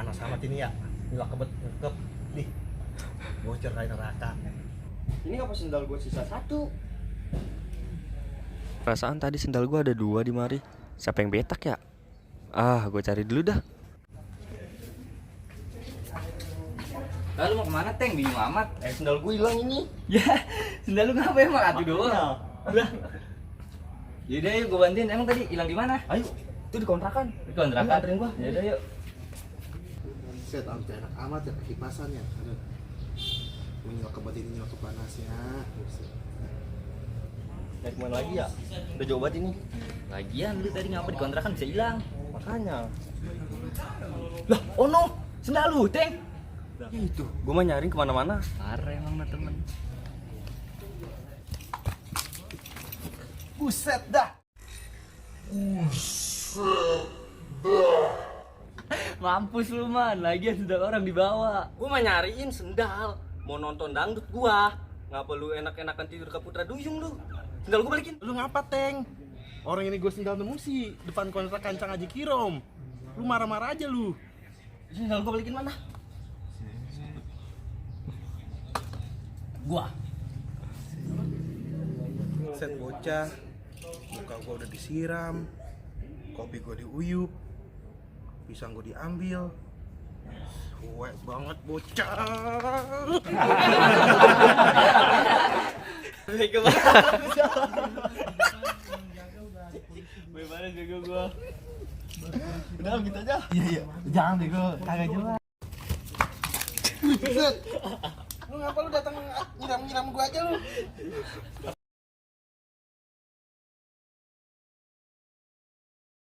panas amat ini ya. Nggak kebet ngekep. Nih. Bocor kayak neraka. Ini ngapa sendal gue sisa satu? Perasaan tadi sendal gua ada 2 di mari. Siapa yang betak ya? Ah, gue cari dulu dah. Lalu mau kemana Teng? Bingung amat. Sendal gue hilang ini. Ya, sendal lu ngapa emang atuh doang? Udah. Yaudah yuk gue bantuin. Emang tadi hilang di mana? Ayo, itu di kontrakan. Di kontrakan. Anterin gua. Yaudah yuk. Set, sampai enak amat ya kipasannya. Aduh. Ini nggak kebet ini nggak kepanasnya. Naik kemana lagi ya? Udah jauh banget ini. Lagian lu tadi ngapa di kontrakan bisa hilang? Makanya. Lah, oh no, sendal lu Teng. Itu, gue mah nyariin kemana-mana. Parah emang mah temen. Buset dah. Mampus lu man, lagian sendal orang dibawa. Gue mah nyariin sendal. Mau nonton dangdut gua. Ngapa lu enak-enakan tidur ke Putra Duyung lu? Sendal gue balikin. Lu ngapa, Teng? Orang ini gue sendal nemu sih depan kontrak Kancang Haji Kirom. Lu marah-marah aja lu. Sendal gue balikin mana? Gua. Set bocah. Muka gue udah disiram. Kopi gue diuyup. Pisang gue diambil. Suwe banget bocah. Bego banget. Bagaimana jago gua? Udah gitu aja. Iya, jangan bego, kagak jelas. Set. Lu ngapa lu datang nyiram-nyiram gua aja lu?